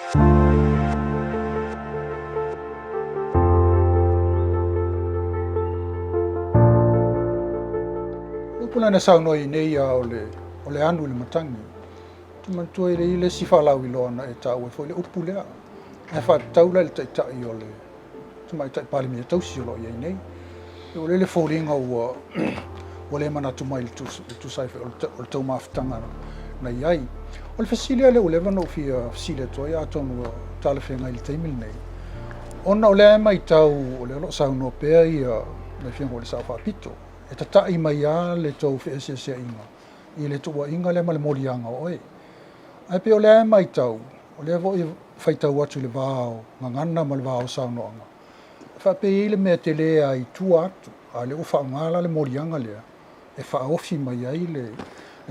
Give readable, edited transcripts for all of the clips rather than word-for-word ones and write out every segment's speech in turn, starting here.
Upu lea na saunoa i nei a o le, o le anu i le matagi. Ou te manatua e le i le isi faalauiloa na e taua ai foi le upu lea. Ae faatatau la i le taitai o le Tamaitai Palemia tausi o lo o i ai nei. Ua lele foliga ua ua le manatu mai i le tusa ai foi o le tou mafutaga na i ai. O le fesili lea ua leva ona ou fia fesili atu ai atonu ua talafeagai i le taimi lenei, ona o lea e matau o lea o lo o saunoa pea ia le Afioga i le Sao Faapito, e tata'i mai lava le tou feeseeseaiga i le tuuaiga lea ma le moliaga o oe. Ae pei o lea e matau, o lea foi e faitau atu i le va o gagana ma le va o saunoaga, e faapei e i ai le mea tele lava i tua atu, a o lea ua faaaoga la le moliaga lea e faaofi mai ai le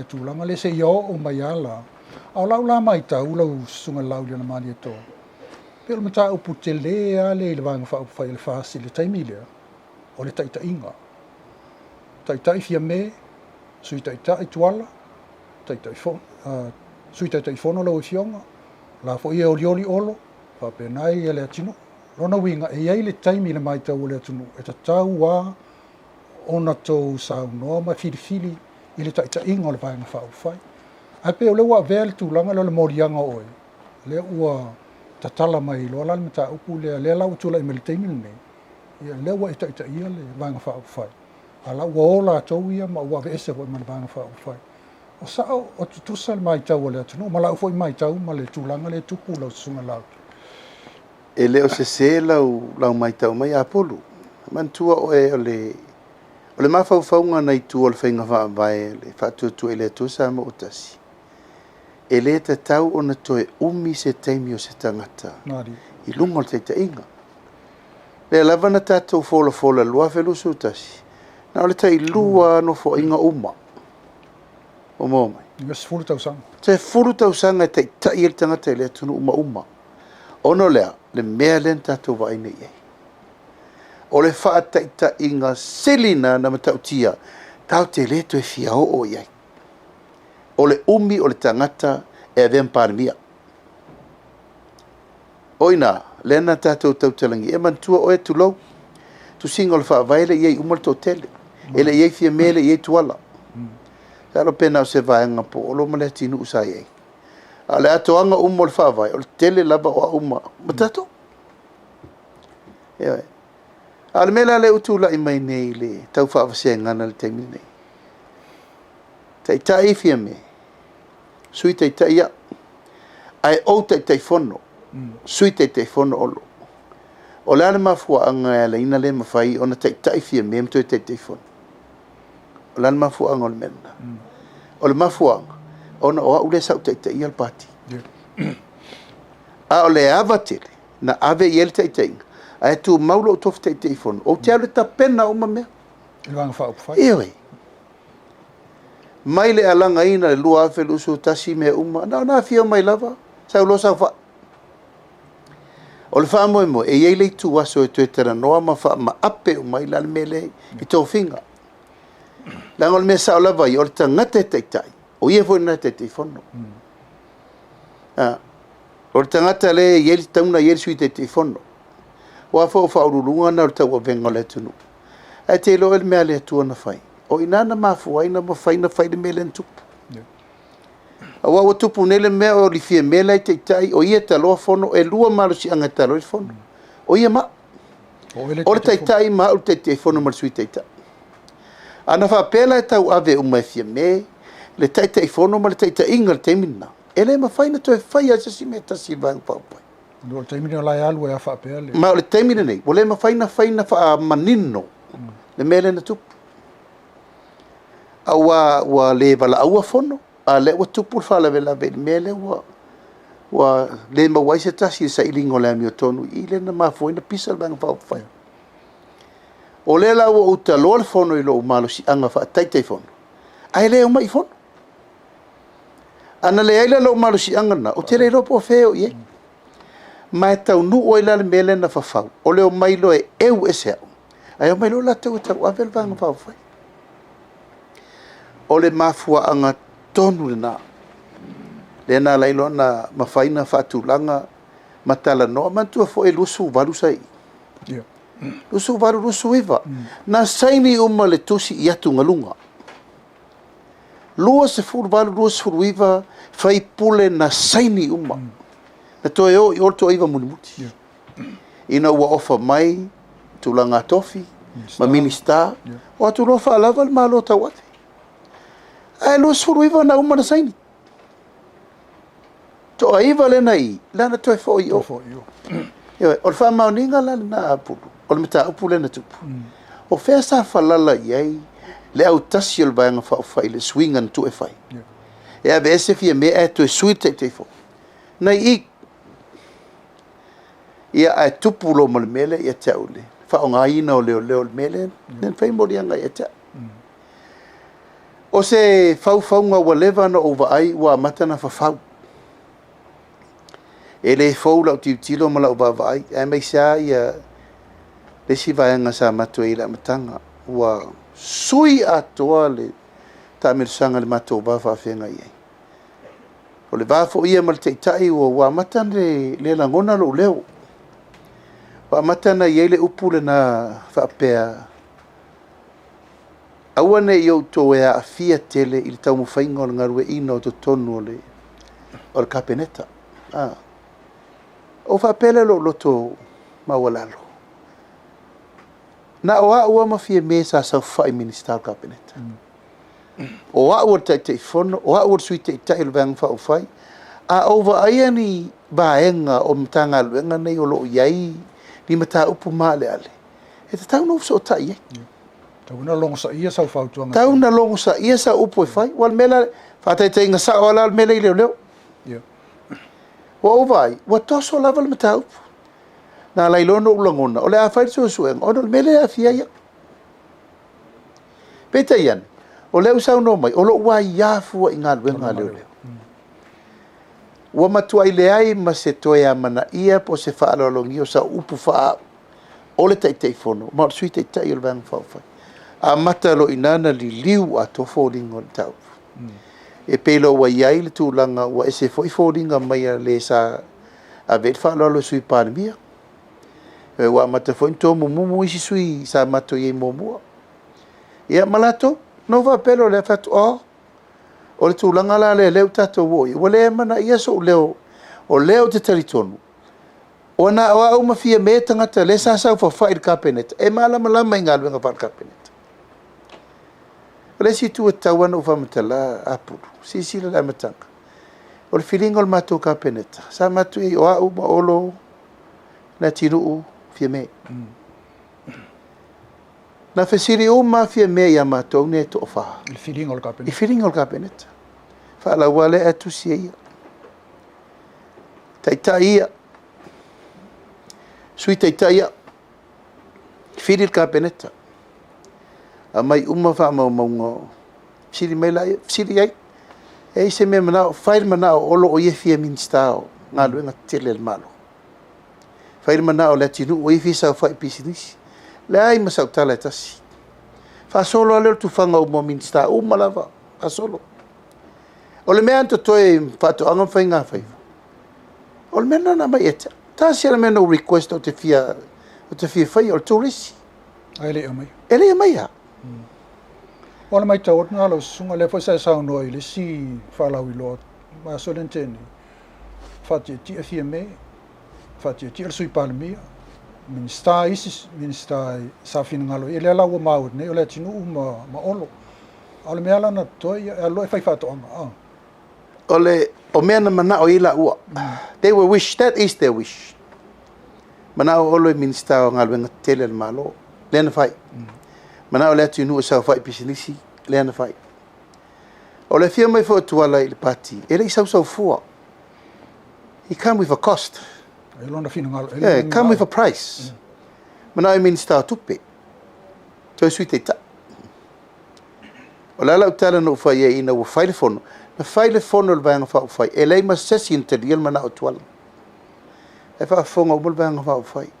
tulaga lea seia oo mai lava la. A o lau la matau lau Susuga i le Laaulialemalietoa, pei o le mataupu tele lava lea i le Vaega Faaupufai a le FAST i le taimi lea, o le taitaiga. Taitai Fiame, Sui Taitai Tuala, Taitaifono, Sui Taitaifono lau Afioga, o la foi e olioli Olo, faapena ia Leatinuu. O lona uiga, e i ai le taimi i le matau a le atunuu e tatau lava ona outou saunoa ma filifili i le taitaiga o le Vaega Faaupufai. Ae pei o lea ua avea le tulaga lea o le moliaga o oe, lea ua tatala mai loa la le mataupu lea, lea la ua tulai mai i le taimi lenei, ia lea ua e taitaia le Vaega Faaupufai, a o la ua o latou ia ma ua aveese foi ma le Vaega Faaupufai. O sao, o tutusa le matau a le atunuu ma lau foi matau ma le tulaga lea e tupu lau Susuga Laauli? E le o sese lau, lau matau mai Apulu. Manatua oe o le, o le mafaufauga nai tua o le faiga faavae le Faatuatua i le Atua Samoa ua Tasi, e le tatau ona toe umi se taimi o se tagata i luga o le taitaiga. Lea lava na tatou folafola i le 2021, na o le tailua lava nofoaiga uma. Ua maua mai? 10 tausaga. 10 tausaga e taitai ai le tagata i le atunuu ma uma. Ona o le a? Le mea lea na tatou vaai nei i ai. O le faataitaiga sili lena na matautia, tatou te le toe fia oo i ai. O le umi o le tagata e avea ma Palemia. O i ina, lea na tatou tautalagia, e manatua oe, tulou, tusiga o le Faavae e le i i ai uma le toatele, e le i i ai Fiame, e le i i ai Tuala. Masalo pe na o se vaega po o Olo ma Leatinuu sa i ai. A o le atoaga uma o le Faavae, o le tele lava o au ma tatou. Ioe. A o le mea la lea ua tulai mai nei i le tau faavasegaga i le taimi lenei, Taitai Fiame, Sui Taitai au, ae ou Taitaifono, Sui Taitaifono Olo. O le a le mafuaaga e ala ai ona le mafai ona taitai Fiame ma toe Taitaifono? O le a le mafuaaga o le mea lena? O le mafuaaga, ona o au lea sa ou taitaia le Pati. A o le ava tele na ave i ai le taitaiga, ae tumau lou tofi Taitaifono, ou te alu e tapena uma mea. I le Vaega Faaupufai. Ioe. Mai le alagaina i le 2021 mea uma, na ona afio mai lava, sau loa saofai. O le faamoemoe, e i ai le ituaso e toe talanoa ma faamaape uma ai la le mea lea i tofiga. Leaga o le mea sao lava ia, o le tagata e taitai, o ia foi lena e Taitaifono. O le tagata lea e i ai le tatau ona i ai le Sui Taitaifono. Aua foi o Faauluuluga na o le tauavega o le atunuu. Ae te iloa oe le mea a le Atua na fai, o i ina na mafua ai ona mafai ona fai le mea lea na tupu. Aua ua tupu nei le mea o le Fiame la e taitai, o ia e taloa fono, e lua malosiaga e talo ai le fono, o ia ma au. O le Taitai ma au le Taitaifono ma le Sui Taitai. A na faapea la e tauave uma e Fiame le Taitaifono ma le taitaiga i le taimi lena, e le mafai ona toe faia se isi mea e tasi i le Vaega Faaupufai. O le taimi lenei o la e alu ai lava faapea le... Ma o le taimi lenei, ua le mafai ona fai na faamanino le mea lea na tupu. Aua ua le valaauina fono, a o lea ua tupu le faalavelave i le mea lea ua le maua ai se tasi i le sailiga o le amiotonu i i lea na mafua ai ona pisa le Vaega Faaupufai. O lea la ua ou taloa le fono i lou malosiaga faa-Taitaifono, ae le omai i fono. A na leai la lou malosiaga lena, ou te le iloa po o fea e o i ai. Ma e taunuu ai la le mea lea na fafau, o le omai loa e eu ese au, ae omai loa latou e tauave le Vaega Faaupufai. O le mafuaaga tonu lena, lea na ala ai loa ona mafai ona faatulaga Ma talanoa, manatua foi e 28 sa i i. 28, 29. Na saini uma le tusi i atugaluga. 28, 29 faipule na saini uma. Na toe o i o le toaiva mulimuli. Ina ua ofa mai tulaga tofi ma Minisita, o atu loa faalava le Malo tauave. Ae 29 na uma na saini. Toaiva lena i, lea na toe foi i o. Ioe, o le faamaoniga la lena a Pulu, o le mataupu lea na tupu. O fea sa falala i ai le autasi o le Vaega Faaupufai i le suiga na tuu e fai? E aveese Fiame ae toe sui le Taitaifono. Na i i. Ia, ae tupu loa ma le mea lea ia te au i le faaaogaina o leoleo i le mea lea, lea na fai moliaga ia te au. O se faufauga ua leva ona ou vaai ua amata ona fafau. E le fou lau tilotilo ma lau vaavaai, aemaise lava ia le isi vaega sa matou i ai i le amataga. Ua sui atoa le taamilosaga i le matou va faafeagai ai. O le va foi ia ma le Taitai ua amata ona le lagona lou leo. Ua amata ona i ai le upu lena faapea, aua ne i outou e aafia tele i le taumafaiga o le galueaiina o totonu o le Kapeneta. Ou faapea lea i lou loto maualalo, na o au lava ma Fiame sa saofafai Minisita o le Kapeneta. O au o le Taitaifono, o au o le Sui Taitai o le Vaega Faaupufai, a ou vaaia ni vaega o Matagaluega nei o lo o i ai ni mataupu maaleale, e tatau ona ou fesootai i ai. Tau na logosaia sau fautuaga. Tau na logosaia sau upu e fai. Ua o le mea la, faataitaiga sao lava la o le mea lea i leoleo. Ua ou vaai, ua toso lava le mataupu. Na ala ai loa ona ou lagona, o le a fai le suesuega, ona o le mea lea e aafia ai au. Peitai ane, o lea ua saunoa mai, o lou aia fua i galuega a leoleo. Ua matuai leai ma se toe amanaia po o se faaaloalogia o sau upu faa-au o le Taitaifono ma o le Sui Taitai o le Vaega Faaupufai. Amata loa i ina ona liliu atoa foliga o le mataupu. E pei loa ua i ai le tulaga ua ese foi foliga mai a le sa ave i ai le faaaloalo i le Sui Palemia. Ua amata foi ona tomumumu isi sui sa matou i ai muamua. Ia ma latou, ona ou faapea loa lea, fai atu, oh, o le tulaga la lea lea ua tatou oo i ai, ua le amanaia sou leo, o lea ou te talitonu, o na o au ma Fiame tagata lea sa saofafai i le Kapeneta, e malamalama i galuega faale-Kapeneta. O le isi itu e tatau ona ou faamatala Apulu, silasila i le amataga, o le filiga o le matou Kapeneta, sa matou i ai o au ma Olo, Leatinuu, Fiame. Na fesili uma Fiame ia matou nei e toafa. I le filiga o le Kapeneta. I filiga o le Kapeneta. Faalaua lea ae tusi e ia. Taitai ia. Sui Taitai ia. Fili le Kapeneta. Aumai uma faamaumauga. Fesili mai laia, fesili ai. E i se mea manao, fai le manao o Olo o ia e fia Minisita o galuega tetele a le Malo. Fai le manao o Leatinuu o ia e fia saofai i pisinisi. Leai ma sau tala e tasi. Faasolo lava lea o le tufaga uma o Minisita uma lava, faasolo. O le mea na totoe Faatoaga ma Faigafaiva, o le mea lena na aumai ia te au. Tasi le mea na ou request ou te fia faia, o le turisi. Ae le i aumaia. E le i aumaia. O le matau atu na lau susuga, lea foi sa e saunoa i le isi faalauiloa aso lea na tea nei, faatietie Fiame, faatietie le Sui Palemia, Minisita, isi Minisita sa finagalo i ai, lea la ua maua nei o Leatinuu ma Olo. A o le mea la na totoe, ia, e alu loa e fai faatoaga. O le o mea na manao i ai laua. They were wish, that is their wish. Manao Olo e Minisita o Galuega Tetele a le Malo, lea na fai. Manao Leatinuu e saofai pisinisi, lea na fai. O le afio mai foi o Tuala i le pati, e le i sausau fua. He come with a cost. E lona finagalo. Yeah, come with a price. Manao e Minisita o Tupe, toe Sui Taitai. O le a lau tala na ou fai ai ina ua fai le fono, na fai le fono e le Vaega Faaupufai, e leai ma se isi na talia le manao o Tuala. E faafofoga uma le Vaega Faaupufai.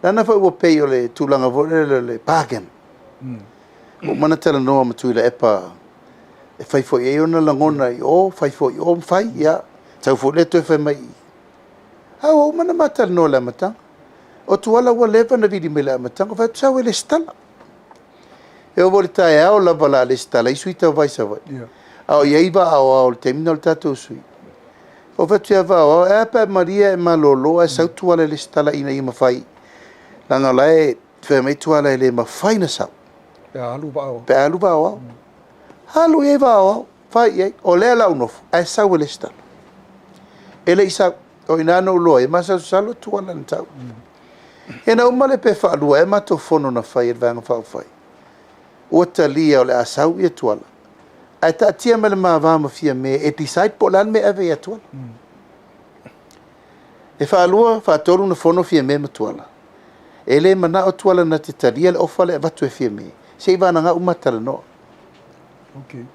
Leaga foi ua pei o le tulaga foi lea o le bargain. Ua uma ona talanoa ma Tuilaepa e fai foi i ai ona lagona i o, fai foi i o ma fai, ia, sau foi lea toe fai mai i. A ua uma ona ma talanoa i le amataga. O Tuala ua leva ona vili mai i le amataga, ou fai atu, sau e lesitala. E oo foi i le taeao lava o le a lesitala ai sui tauva i Savaii. A o i ai vaa aoao i le taimi lena o le tatou sui. Ou fai atu ia Vaa o Ao, ae a pe a malie ae e malolo ae sau Tuala e lesitala ina ia mafai, leaga o la e fai mai Tuala e le mafai ona sau. Pe a alu Vaa o Ao. Pe a alu Vaa o Ao. Alu i ai Vaa o Ao, fai i ai, o lea o le a ou nofo, ae sau e lesitala. E le i sau, o i ina na ou iloa ai, e masalosalo Tuala na sau. Ia na uma lea pe faalua ea matou fono na fai e le Vaega Faaupufai, ua talia o le a sau Tuala, ae taatia mai le ma va ma Fiame e decide po o le a le mea e ave ia Tuala. E faalua, faatolu ona fono Fiame ma Tuala. E le manao Tuala na te talia le ofa lea e avatu e Fiame, se i vagana uma talanoa. Okay.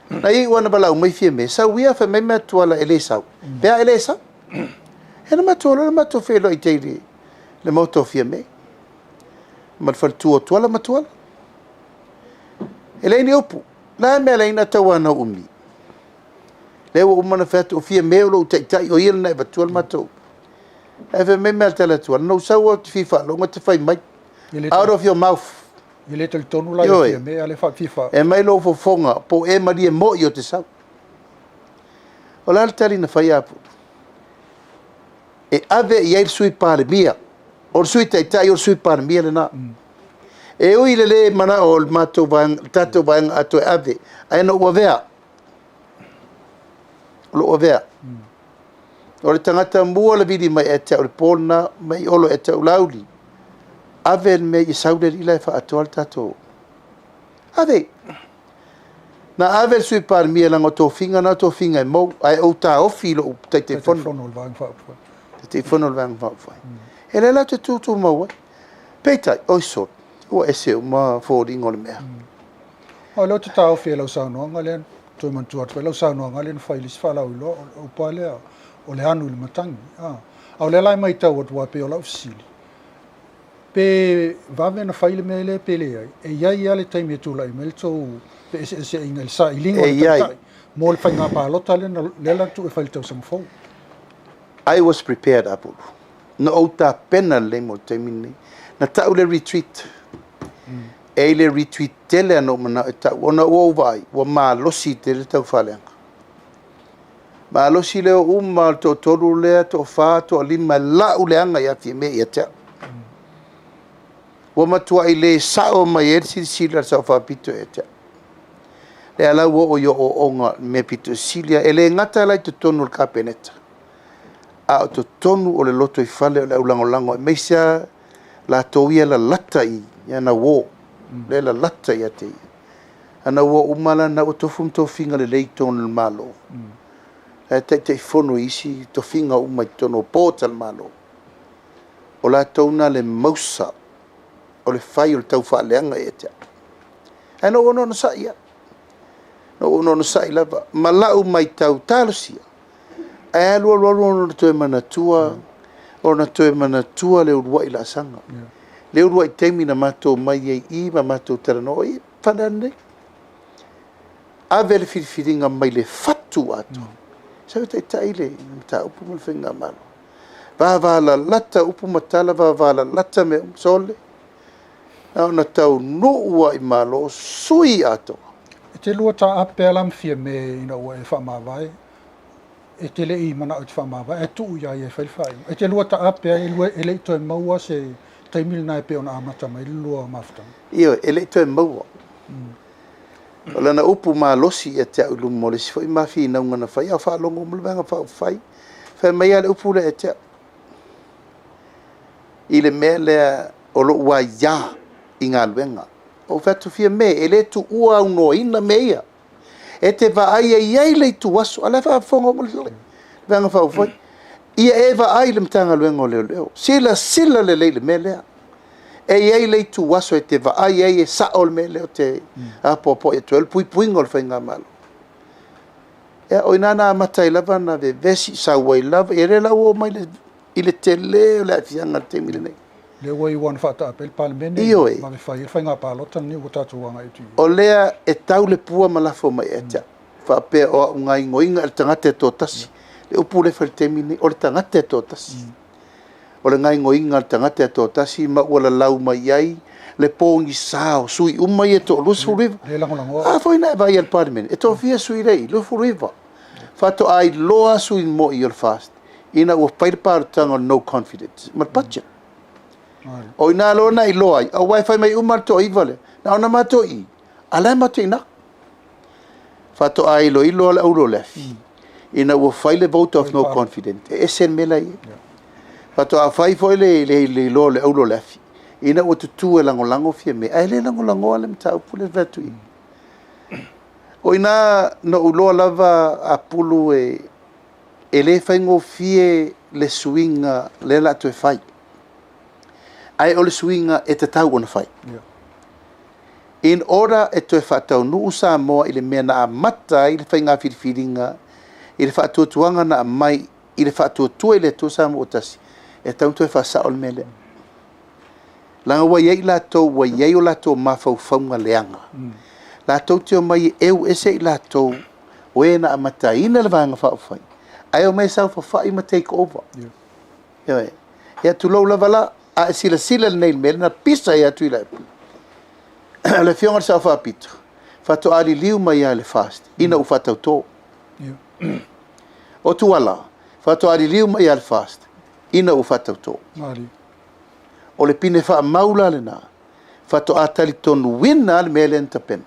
Na iu lava ina valaau mai Fiame, sau ia, fai mai mea Tuala e le sau. Pe a e le sau. E na matou alu na matou feiloai i tai i le maota o Fiame. Ma le faletua o Tuala ma Tuala. E leai ni upu. La mea leai na tauanau umi. Lea ua uma ona fai atu o Fiame o lou taitai o ia lena e avatua le matou upu. Ae fai mai mea a le tala atu, na ou sau ou te fia faalogo e te fai mai. Out of your mouth. E le talitonu la ia Fiame, a le fia E mai lou fofoga, po e malie moi o te sau. O le a le tali na fai Apulu? E ave i ai le Sui Palemia. O le Sui Taitai o le Sui Palemia lena. E ui le le manao o le matou vaega, le tatou vaega atoa e ave, ae na ou avea. O lou avea. O le tagata mua na vili mai ia te au i le po lena, mai Olo ia te au, Laauli, ave le mea ia sau le alii la e faaatoa le tatou. Ave. Na ave le Sui Palemia leaga o tofiga na o tofiga e mou, ae ou taofi i lou Taitaifono. Taitaifono o le Vaega Faaupufai. Taitaifono o le Vaega Faaupufai. E lea la te tutumau ai. Peitai, oi sole, ua ese uma foliga o le mea. O lea ou te taofi e lau saunoaga lea, toe manatua atu foi lau saunoaga lea na fai i le isi faalauiloa, o le upu lava lea, o le anu i le matagi. A o lea la e matau atu, aua e pei o lau fesili, pe vave ona fai le mea lea pe leai, e i ai lava le taimi e tulai mai le tou feeseeseaiga i le sailiga o le taitai mo le faiga palota lea la tuu e fai i le tausaga fou. I was prepared, Apulu. Na ou tapena lelei mo le taimi lenei. Na tau le retreat. E i le retreat tele na ou manao e tau, ona ua ou vaai, ua malosi tele le taufaaleaga. Malosi lea uma, le toatolu lea, toafa, toalima, e lau leaga ia Fiame ia te au. Ua matuai le sao mai ai le silasila a le Sao Faapito ia te au. Lea la ua oo i ooooga mea pito sili lava. E le gata la i totonu o le Kapeneta, a o totonu o le lotoifale o le aulagolago, aemaise lava latou ia lalata i ana uo, lea lalata ia te ia. Ana uo uma la na ua tofu ma tofiga lelei i totonu o le Malo. E taitaifono i isi tofiga uma i totonu o boards a le Malo. O latou na le mausa o le fai o le taufaaleaga ia te au. Ae na ou onosai lava. Na ou onosai lava. Ma lau matau talosia, ae alu alu alu ona toe manatua, ona toe manatua le uluai laasaga. Le uluai taimi na matou mai ai i ma matou talanoa i fale nei. Ave le filifiliga mai le fatu atoa. Sau e taitai le mataupu ma le faigamalo. Vavalalata upu ma tala, vavalalata mea uma, sole. Na ona taunuu lava i Malo, sui atoa. E te lua taape la ma Fiame ina ua e faamavae, e te le i manao i te faamavae, ae tuu ia ia e fai le faaiuga. E te lua taape ai, e le i toe maua se taimi lena e pei ona amata mai le lua mafutaga. Ioe, e le i toe maua. O lana upu malosi ia te au i luma o le isi foi mafinauga na fai, a o faalogo uma le Vaega Faaupufai, fai mai lava le upu lea ia te au, i le mea lea o lou aia i galuega. Ou fai atu, Fiame, e le tuua aunoaina mea ia. E te vaai e i ai le ituaso, a o la e faafofoga uma le Vaega Faaupufai. Ia e vaai i le Matagaluega o Leoleo, silasila lelei i le mea lea. E i ai le ituaso e te vaai ai e sao le mea lea o te apoapoai atu ai, o le puipuiga o le faigamalo. Ia, o i ina na amata ai lava ona vevesi, sau ai lava, ia lea la ua oo mai i le tele o le aafiaga i le taimi lenei. Lea ua iu lava ina faataape le Palemene, Ioe. vave fai ai le faiga palota lenei ua tatou agai atu i ai. O lea e tau le pua ma lafo mai ia te au, faapea o au gaoioiga i le tagata e toatasi. Le upu lea e fai i le taimi lenei, o le tagata e toatasi. O le gaoioiga a le tagata e toatasi ma ua lalau mai ai le pogisa o sui uma ia e toa 29. A foi na e vaai i le Palemene, e toafia sui lea e i i? 29. Faatoa iloa sui moi o le FAST ina ua fai le palota o le no confidence ma le budget. O i ina loa na iloa ai, aua e fai mai uma le toa-9 lea, na ona matou i i, a o la e matou te i ina. Faatoa iloilo lava le auro o le afi, ina ua fai le vote of no confidence, e ese le mea la e i ai. Faatoa fai foi le iloa o le auro o le afi, ina ua tutu e lagolago Fiame, ae le lagolagoa le mataupu lea na fai atu i i. O i ina na ou iloa lava Apulu e le faigofie le suiga lea o le a toe fai. Ae o le suiga e tatau ona fai. In order e toe faataunuu Samoa i le mea na amata ai le faiga filifiliga i le faatuatuaga na aumai i le faatuatua i le Atua Samoa ua tasi, e tatau ona toe faasao le mea lea. Leaga ua i ai latou ua i ai o latou mafaufauga leaga, latou te omai e eu ese i latou o e na amataina le Vaega Faaupufai, ae omai e saofafai ma take over. Ioe. Ia tulou lava la, a e silasila lelei i le mea lea na pisa ai lava Tuilaepa, o le afioga i le Sao Faapito, faatoa liliu mai lava i le FAST ina ua faatauto. O Tuala, faatoa liliu mai lava i le FAST ina ua faatauto. O le pine faamau la lena, faatoa talitonuina lava le mea lea na tapena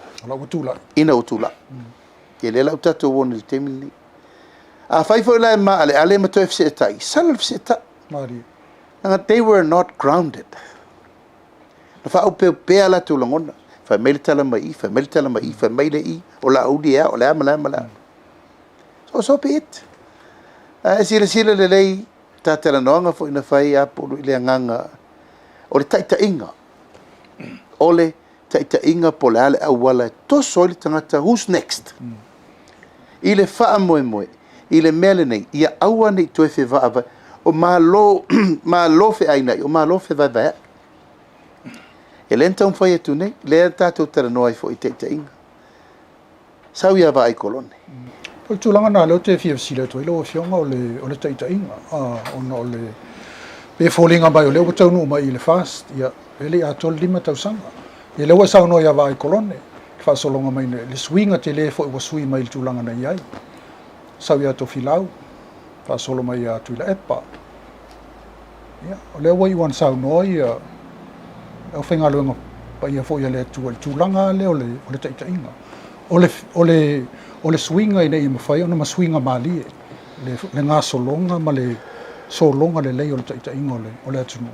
ina ua tulai. Ia lea la ua tatou oo nei i le taimi lenei. Afai foi la e maaleale ma toe feseetai, sala le feseetai. Leaga they were not grounded. Na faaopeopea latou lagona. Fai mai le tala mai i, fai mai le tala mai i, fai mai le i, o Laauli e a, o le a ma le a ma le a. So, so be it. Ae silasila lelei ta talanoaga foi na fai Apulu i le agaga o le taitaiga. O le taitaiga po o le a le auala e toso ai le tagata, who's next? I le faamoemoe, i le mea lenei, ia aua ne i toe fevaavae. O Malo, Malo feainai, o Malo fevaevaeai. E le na taumafai atu nei, lea tatou talanoa ai foi i taitaiga. Sau ia Vaai Kolone. O le tulaga lena lea ou te fia fesili atu ai lau Afioga o le taitaiga, ona o le pei e foliga mai o lea ua taunuu mai i le FAST, ia, e le i atoa le 5 tausaga. Ia lea ua e saunoa ia Vaai Kolone, le faasologa mai le suiga tele foi ua sui mai i le tulaga na i ai. Sau ia Tofilau, faasolo mai ia Tuilaepa. Ia, o lea ua iu ona saunoa ia le aufaigaluega paia foi a le Atua i le tulaga lea o le taitaiga. O le suiga ina ia mafai ona ma suiga malie le gasologa ma le sologa lelei o le taitaiga o le atunuu.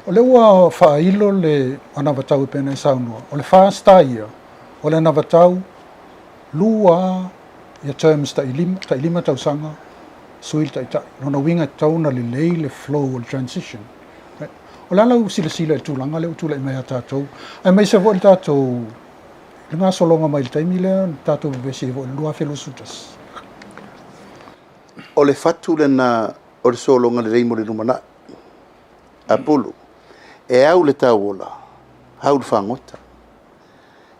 O lea ua faailo le anavatau e pei ona e saunoa, o le FAST lava ia, o le anavatau 2 ia terms tai 5 tausaga sui le taitai. O lona uiga e tatau ona lelei le flow o le transition. O le a lau silasila i le tulaga lea ua tulai mai ia tatou, aemaise foi le tatou le gasologa mai i le taimi lea na tatou vevesi ai foi i le 2021? O le fatu lena o le sologa lelei mo le lumanai. Apulu, e au le tauola, au le fagota.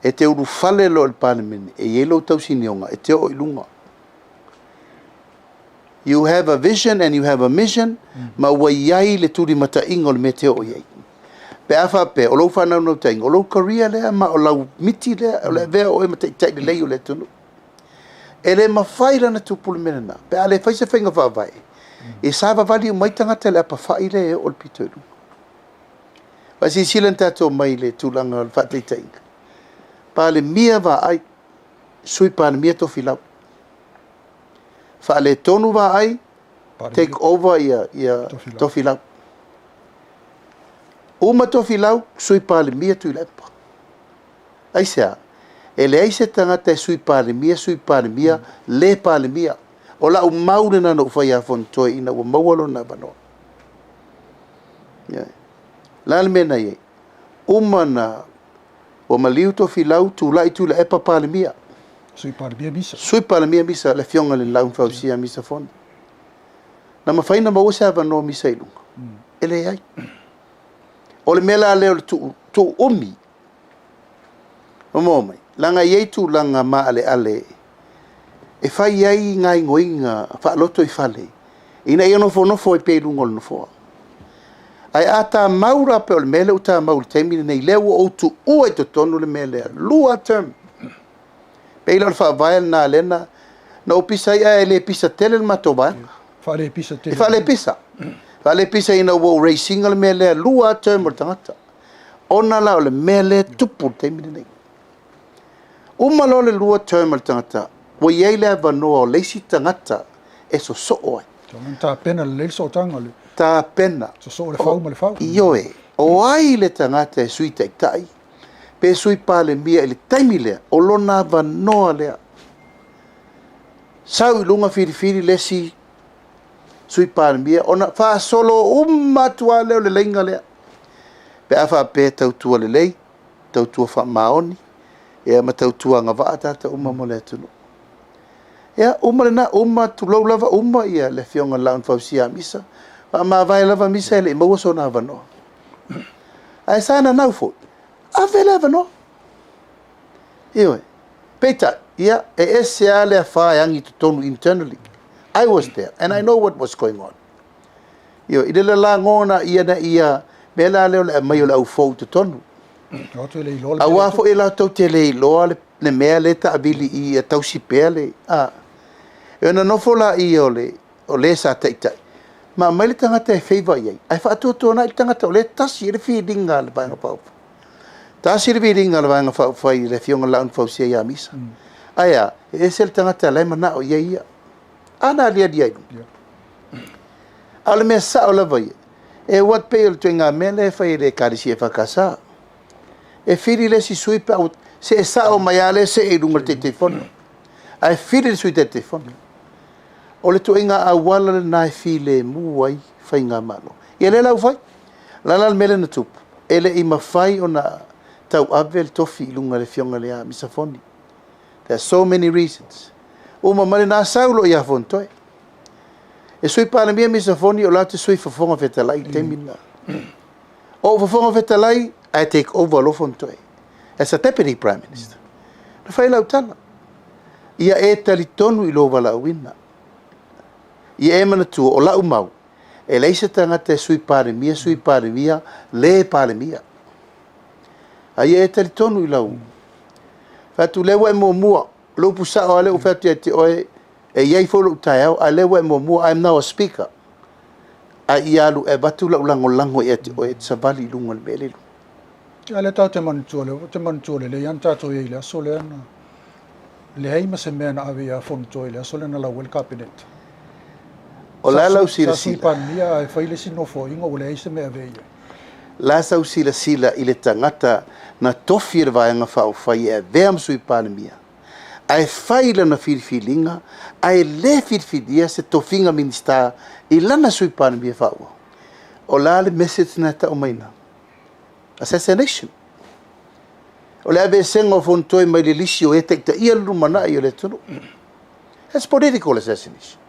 E te ulufale loa i le Palemene, e i ai lou tausinioga, e te oo i luga. You have a vision and you have a mission, ma ua i ai le tulimataiga o le mea e te oo i ai. Pe a faapea, o lou faanaunautaiga, o lou career lea ma o lau miti lea, o le avea oe ma taitai lelei o le atunuu. E le mafai la ona tupu le mea lena, pe a le fai se faiga faavae, e savavali uma ai tagata i le apafai lea e oo i le pito i luga. Aua silasila na tatou omai i le tulaga o le faataitaiga, Palemia Vaai, Sui Palemia Tofilau. Faaletonu Vaai, take over ia Tofilau. Uma Tofilau, Sui Palemia Tuilaepa. Aisea? E leai se tagata e Sui Palemia, Sui Palemia, le Palemia. O lau mau lena na ou fai ia Fonotoe ina ua maua lona avanoa. O le a le mea na i ai? Uma na ua maliu Tofilau, tulai Tuilaepa Palemia. Sui Palemia Misa. Sui Palemia Misa, le afioga i le Laau na Fausia Misa Fono. Na mafai ona maua se avanoa Misa i luga? E leai. O le mea la lea o le tuu umi. Ua maua mai? Leaga e i ai tulaga maaleale. E fai ai gaoioiga faalotoifale ina ia nofonofo ai pea i luga o le Nofoa. Ae a tamau la pei o le mea lea ua tamau i le taimi lenei, lea ua ou tuua i totonu le mea lea, 2 term. Pei la o le faavae lena lea na ou pisa ai, ae le pisa tele le matou vaega. Faalepisa tele. E faalepisa. Faalepisa ina ua ou raise ina le mea lea, 2 term o le tagata. Ona la o le mea lea e tupu i le taimi lenei. Uma loa le 2 term o le tagata, ua i ai le avanoa o le isi tagata e sosoo ai. Tapena lelei le sootaga. Le Tapena. Sosoo le fau ma le fau. Ioe. O ai le tagata e sui taitai pe sui palemia i le taimi lea, o lona avanoa lea. Sau i luga filifili le isi sui palemia, ona faasolo uma atu lava lea o le laina lea. Pe a faapea e tautua lelei, tautua faamaoni, ia ma tautua agavaa tagata uma mo le atunuu. Ia, uma lena, uma, tulou lava, uma ia le afioga i le Laau na Fausia ia Misa, faamavae lava Misa e le i maua sona avanoa. Ae sa nanau foi, ave le avanoa. Ioe. Peitai, ia, e ese lava le afa e agi i totonu internally. I was there and I know what was going on. Ioe, i le lalago ia na ia mea la lea o le aumai o le aufou i totonu. Aua foi latou te le iloa le mea lea e taavili i ia tausi pea le... A. E ona nofo la i o le, o le sa taitai, ma aumai le tagata e favor i ai, ae faatuatuanai le tagata o lea e tasi i le filiga a le Vaega Faaupufai. Tasi le filiga a le Vaega Faaupufai i le afioga i le Laau na Fausia ia Misa. Ae a, e ese le tagata la e manao i ai ia. A na aliali ai. A o le mea sao lava ia, e ua pei o le ituaiga mea lea e fai e le Ekalesia EFKS. E fili le isi sui pe se e sao mai lava lea see i luga o le Taitaifono. Ae fili le sui Taitaifono. O le ituaiga auala lena e filemu ai faigamalo. Ia lea la ua fai. O le a la le mea lea na tupu? E le i mafai ona tauave le tofi i luga o le afioga ia Misa Foni. There are so many reasons. Uma mai lena sau loa ia Fonotoe. E sui Palemia Misa Foni o la te sui Fofoga Fetalai i le taimi lena. O ou Fofoga Fetalai, I take over loa Fonotoe as a Deputy Prime Minister. Na fai lau tala. Ia e talitonu i lou valaauina. Ia e manatua o lau mau, e leai se tagata e sui Palemia, sui Palemia, le Palemia. A ia e talitonu i lau. Fai atu lea ua e muamua, o le upu sao lava lea ua fai atu ia te oe, e i ai foi lou taeao, a lea ua e muamua, I am now a speaker. A ia alu e avatu lau lagolago ia te oe e te savali i luga o le mea lea. Ia lea tatou te manatua, lea te manatua lelei ana tatou i ai i le aso lea na leai ma se mea na ave ia Fonotoe i le aso lea na lau ai le Kapeneta. O le a lau silasila? Sa sui Palemia ae fai le isi nofoaiga ua leai se mea e ave i ai. La sau silasila i le tagata na tofi e le Vaega Faaupufai e avea ma sui Palemia, ae fai lana filifiliga, ae le filifilia se tofiga Minisita i lana sui Palemia faaauau. O le a le message na e tau mai ina? Assassination. O le aveesega o Fonotoe mai le lisi o e taitaia le lumanai o le atunuu. That's political assassination.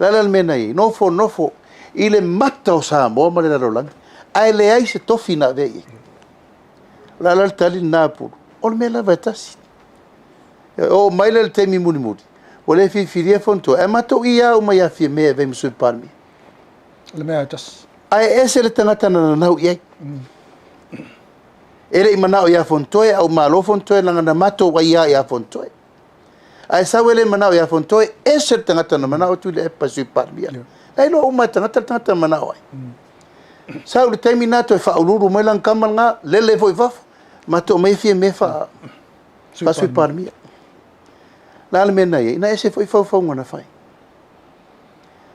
O le a la le mea na i ai? Nofo nofo i le mata o Samoa ma le lalolagi, ae leai se tofi na avea i ai. O le a la le tali lena a Pulu? O le mea lava e tasi. E oo mai lea i le taimi mulimuli, ua le filifilia Fonotoe, ae matou ia uma ia Fiame e avea ma sui Palemia. O le mea e tasi. Ae ese le tagata na nanau i ai. E le i manao ia Fonotoe, a ua malo Fonotoe leaga na matou aiā ia Fonotoe. Ae sau e le manao ia Fonotoe, ese le tagata na manao Tuilaepa sui Palemia. Na iloa uma e tagata le tagata na manao ai. Sau le taimi na toe faauluulu mai lana tama lena, lele foi i fafo, matou omai Fiame faa sui Palemia. La le mea na i ai, na ese foi faufauga na fai.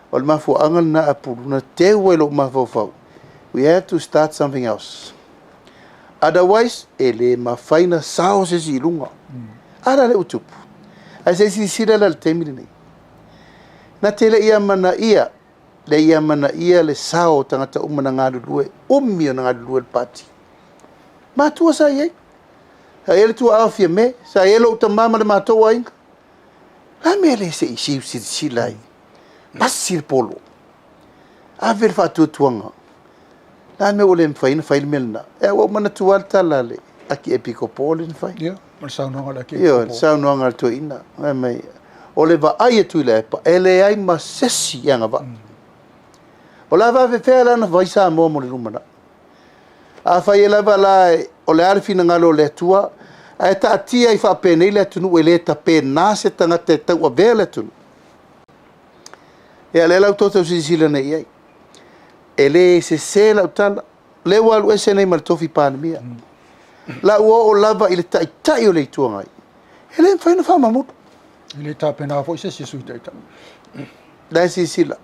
O le mafuaaga lena a Pulu, na teu ai lou mafaufau. We have to start something else. Otherwise, e le mafai na sao se isi i luga. A la lea ua tupu. Ae se i silasila la i le taimi lenei. Na te le i amanaia, le i amanaia le sao o tagata uma na galulue, umi o na galulue le pati. Matua sa i ai. Sa i ai le tuaa o Fiame, sa i ai lou tama ma le matou aiga. La mea le se i siu silasila ai. Pasi le polo. Ave le faatuatuaga. La mea ua le mafai ona fai le mea lena. E ua ou manatua le tala a le Akiepikopo lea na fai. Ia, o le saunoaga a le Akiepikopo. Ia, le saunoaga a le toeaina. Fai mai, O le vaai a Tuilaepa, e leai ma sesi e agavaa. O le a faafefea la ona fai Samoa mo le lumanai? Afai ai lava la o le a le finagalo o le Atua ae taatia ai faapenei le atunuu e le tapena se tagata e tauavea le atunuu. Ia lea la ua outou silasila nei i ai. E le sese lau tala, o lea ua alu ese nei ma le tofi Palemia. La ua oo lava i le Taitai o le Itu Agai, e le mafai ona faamamulu. E le tapena foi se isi Sui Taitai. La e silasila.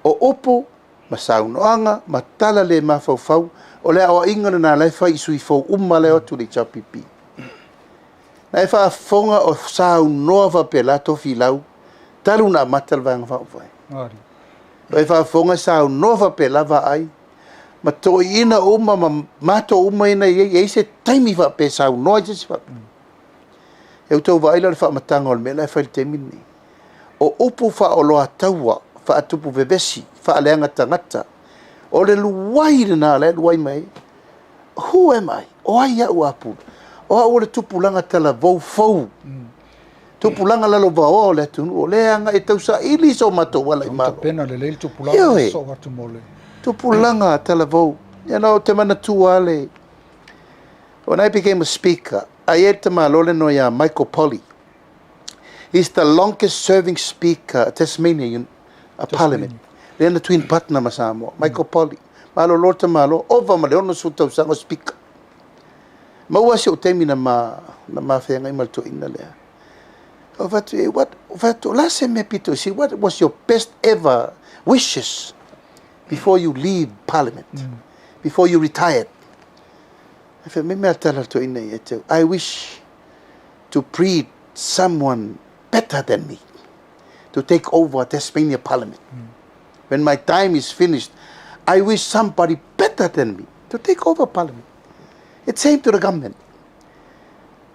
O upu ma saunoaga ma tala le mafaufau, o le aoaiga lena la e fai i sui fou uma la e o atu i le HRPP. La e faafofoga o saunoa faapela Tofilau talu ona amata le Vaega Faaupufai. O e faafofoga e saunoa faapela Vaai ma toeaiina uma ma matou uma ia na i ai, e i ai se taimi faapea e saunoa ai se isi faapea? Ia outou vaai la i le faamataga o le mea la e fai i le taimi lenei. O upu faaoloataua, faatupu vevesi, faaleaga tagata, o le luai lena la e luai mai ai. Who am I? O ai au a Pulu? O au o le tupulaga talavou fou. Tupulaga lalovaoa o le atunuu, o lea e agai e tausaili so matou ala i Malo. Tapena lelei le tupulaga e sosoo atu mo le... Tupulaga talavou. Ia na ou te manatua lava le... When I became a speaker, ai e le tamaloa le igoa ia Michael Polly. He's the longest serving speaker Tasmania a Parliament. Lea na twin partner ma Samoa. Michael Polly. Malolo le tamaloa, ova ma le 60 tausaga o speaker. Maua si ou taimi na ma, na ma feagai ma le toeaina lea. Ou fai atu, what, ou fai atu, o le a se mea pito i sili, what was your best ever wishes before you leave Parliament, before you retired? Ai fai mai mea tala le toeaina ia te au, I wish to breed someone better than me to take over Tasmania Parliament. When my time is finished, I wish somebody better than me to take over Parliament. It's same to the government.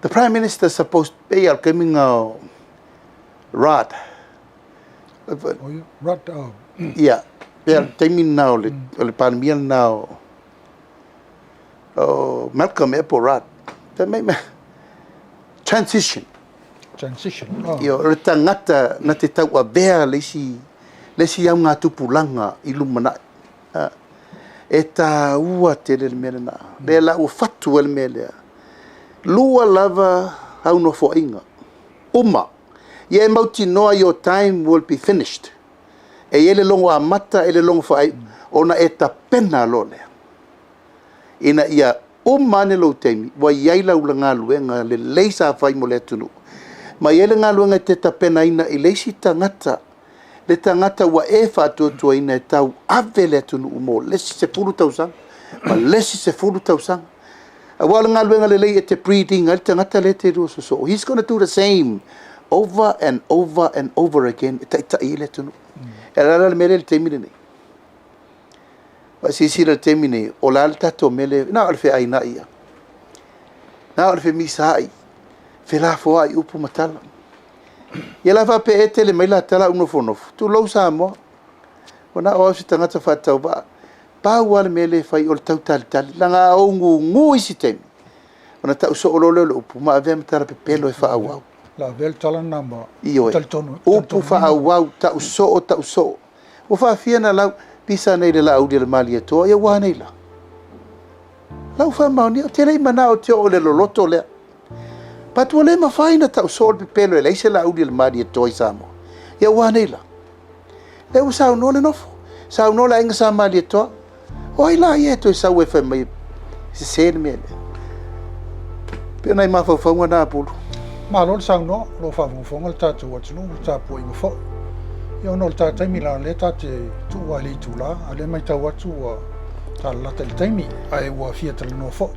The Prime Minister is supposed to be al coming Rudd. Oh, yeah. Rudd, oh. Yeah. Pea le taimi lena o le, o le Palemia lena o, o Malcolm ea po o Rudd. Fai mai mea, transition. Transition. Oh. Ia, o le tagata na te tauavea le isi, le isi augatupulaga i lumanai. A, e tāua tele le mea lena. Lea la ua fatu ai le mea lea. Lua lava au nofoaiga. Uma. Ia e mautinoa your time will be finished. E i ai le logo amata e le logo faaiu, ona e tapena loa lea. Ina ia uma ane lou taimi, ua i ai lau galuega lelei sa fai mo le atunuu. Ma i ai le galuega e te tapenaina i le isi tagata, le tagata ua e faatuatuaina e tau ave le atunuu mo le isi 10 tausaga, ma le isi 10 tausaga. Aua o le galuega lelei e te breeding ai le tagata lea e te lua sosoo. He's gonna do the same over and over and over again e taitai ai le atunuu. E ala la le mea lea i le taimi lenei. Silasila i le taimi nei, o le a le tatou mea lea, na o le feainai ia. Na o le femisaai, felafoai upu ma tala. Ia la faapea e tele mai la tala au nofonofo, tulou Samoa. Ua na o au se tagata faatauvaa. Pau lava le mea lea e fai o le tautalitali. Leaga a ou gugu isi taimi, ona tau soo loa lea o le upu ma avea ma tala pepelo e faaauau. La avea le tala lena ma Ioe. talitonu. Upu faaauau, tau soo, tau soo. Ua faafia na lau pisa nei le laauli a le Malietoa, ia ua nei la. Lau faamaonia, ou te le i manao ou te oo i le loloto lea. But ua le mafai na tau soo le pepelo e leai se laauli a le Malietoa i Samoa. Ia ua nei la. Lea ua saunoa le nofo. Saunoa le aiga Sa Malietoa. O ai la ia e toe sau e fai mai e sese le mea lea. Pei o nai mafaufauga na a Pulu. Malo le saunoa, o lo o faafogafoga le tatou atunuu ma le tapuaiga foi. Ia ona o le ta taimi leaga o lea ta te tuu lava i le itula, a o lea e matau atu ua talalata i le taimi, ae ua fia talanoa foi.